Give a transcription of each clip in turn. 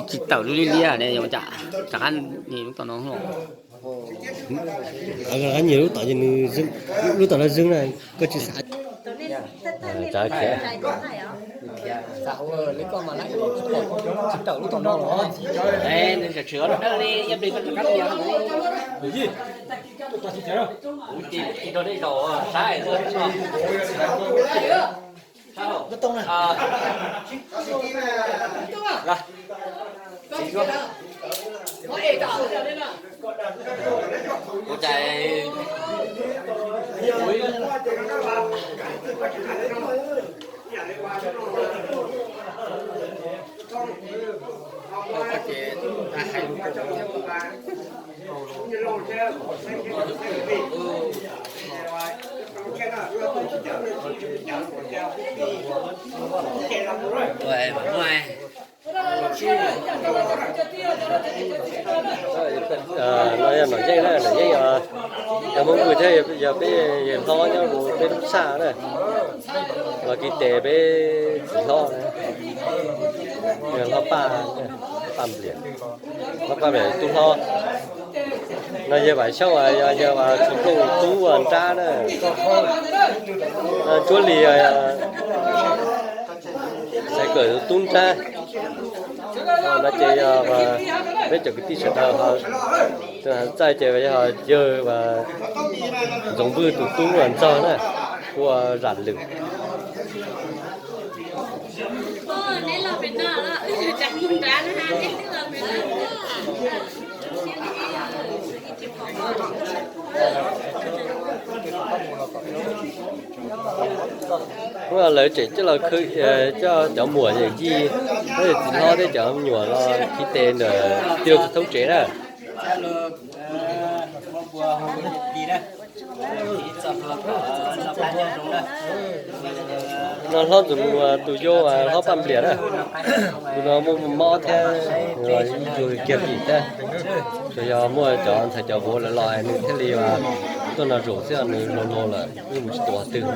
Tsis tawm lub liab liab ne, rov qab nyias lub tom no. Nyias lub tom, lub tom no zeeg na, koj tsis xav. No yog Nom Yeej na, Nom Yeej yog Hmoob Vwj thiab yog peb yawg hlob nyob rau peb lub tshaj na. Los kiv tes peb txiv hlob, yawg hlob Paj, Paj Npliam, hlob Paj Npliam tub hlob. No yawg Vam Xyooj yog yawg Vam Txus Nplooj tub nrab na. Ntsuab Lis Xaiv Kawm tub nrab. No ces yog peb cov kwv tij sawv daws txaij ces yog yawg Ntxoov Vwj tus tub Ntxawg na, ua zam lwm. Lawv tseem coj los, coj cov muam yawm yij, cov txiv hlob thiab cov me nyuam los khi tes ntawm tij laug thoob tsev na. No hlob Ntxoov Muas tus yau hlob Paj Npliam na. Tus no muaj mob thiab, yug kiag vim thiab. Tsuas yog muaj cov ntxhais cov vauv lawv los nws thiaj li tuaj no zaum xwb, nws laus laus lawm yeej mus tsis tau qhov twg.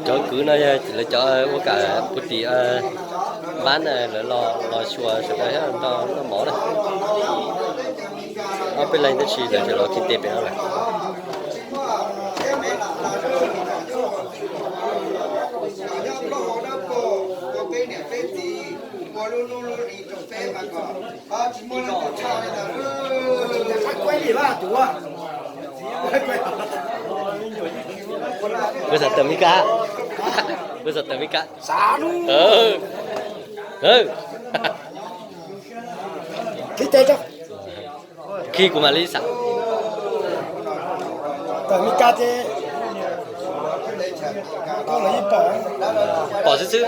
Cov kwv no yog lawv cov ua kam puag tim npab na, lawv los xyuas sawv daws thiab noj mov na. Ob peb leeg tab sis lawv tseem los khi tes pem no lawm. Kuv xav tawm Mes Kas. Kuv xav tawm Mes Kas. Khi kuv mam li xav. Pom xwb xwb.